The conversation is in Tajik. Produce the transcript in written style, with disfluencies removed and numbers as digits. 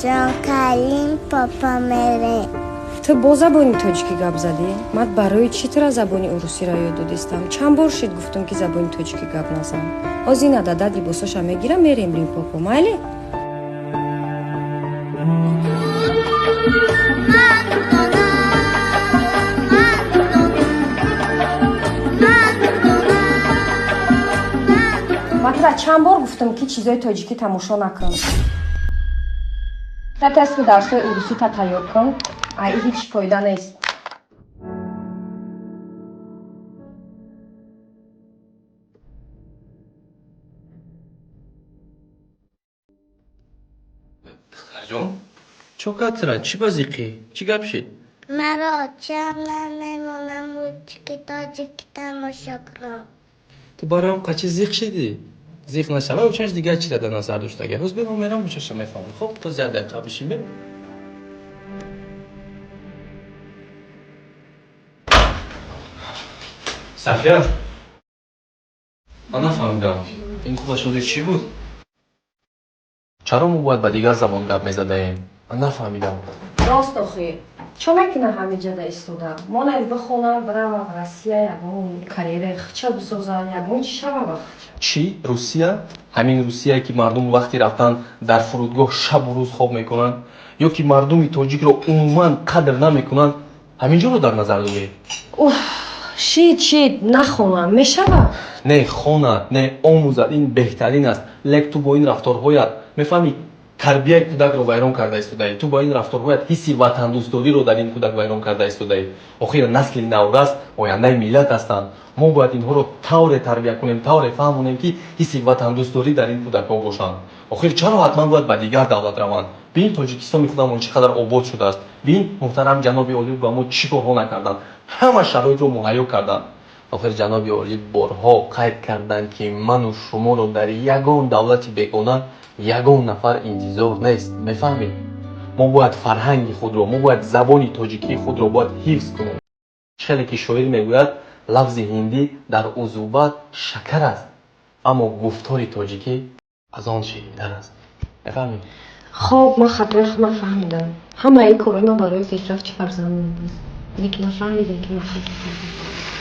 Ҷон, кай Лимпопо мерем? Ту бо забони тоҷикӣ гап задӣ? Ман барои чӣ тура забони урусиро ёд додистам? Чанд бор шид гуфтум, ки забони тоҷикӣ гап назан. Ҳозир ина дадат либосоша мегирам, мерем Лимпопо, майли? Ман тура чанд бор гуфтум, ки чизои тоҷикӣ тамошо накун. Та тесту дарсҳои урусита тайёр кун, ай ҳеҷ фоида нест. Духтарҷон, чо катра? Чӣ ба зиқӣ? Чӣ гап шид? Маро очам намемонад мультики тоҷикӣ тамошо кунам. Ту барои он қачи зиқ шидӣ? Зиқ нашава, очаш дигар чира дар назар доштага. Ҳоз бе, ман мерам, очаша мефаҳмам. Хоб, то зиёд дақиқа бишин, бе. Сафия, ман нафаҳмидам, ин худаш ҳозир чӣ буд? Чаро мо бояд ба дигар забон гап мезадаем? Ман нафаҳмидам. Рост, охи чо мекуна ҳамиҷада истода? Монай бихона, бирава Россия, ягон карьераи хича бисоза, ягон чи шава ба хича. Чӣ, Русия? Ҳамин Русия, ки мардум вақти рафтан дар фурудгоҳ шабу рӯз хоб мекунанд, ё ки мардуми тоҷикро умуман қадр намекунанд, ҳамин ҷоро дар назар доред? Уф, шид, шид, нахонам мешава? Не хонад, не омӯзад, ин беҳтарин аст. Лек ту бо ин рафторҳоят, мефаҳмӣ, тарбияи кӯдакро вайрон карда истодаӣ. Ту бо ин рафторҳоят ҳисси ватандӯстдориро дар ин кӯдак вайрон карда истодаӣ. Охир насли наврас ояндаи миллат ҳастанд. Мо бояд инҳоро тавре тарбия кунем, тавре фаҳмонем, ки ҳисси ватандӯстдорӣ дар ин кӯдакҳо бошанд. Охир чаро ҳатман бояд ба дигар давлат раванд? Бин, Тоҷикистони худамон чӣ қадар обод шудааст. Бин, муҳтарам ҷаноби олӣ ба мо чӣ корҳо накарданд, ҳама шароитро муҳайё карданд. Охир ҷаноби олӣ борҳо қайд карданд, ки ману шуморо дар ягон давлати бегона ягон нафар интизор нест. Мефаҳмед, мо бояд фарҳанги худро, мо бояд забони тоҷикии худро бояд ҳифз кунем. Хеле ки шоир мегӯяд, лафзи ҳиндӣ дар узуват шакар аст, аммо гуфтори тоҷикӣ аз он ширинтар аст. Мефаҳмед? Хоб, ман хатои худам фаҳмидам. Ҳамаи ин корҳои ман барои пешрафти фарзандам аст, лекин ман фаҳмидам, ки ман хато кардам.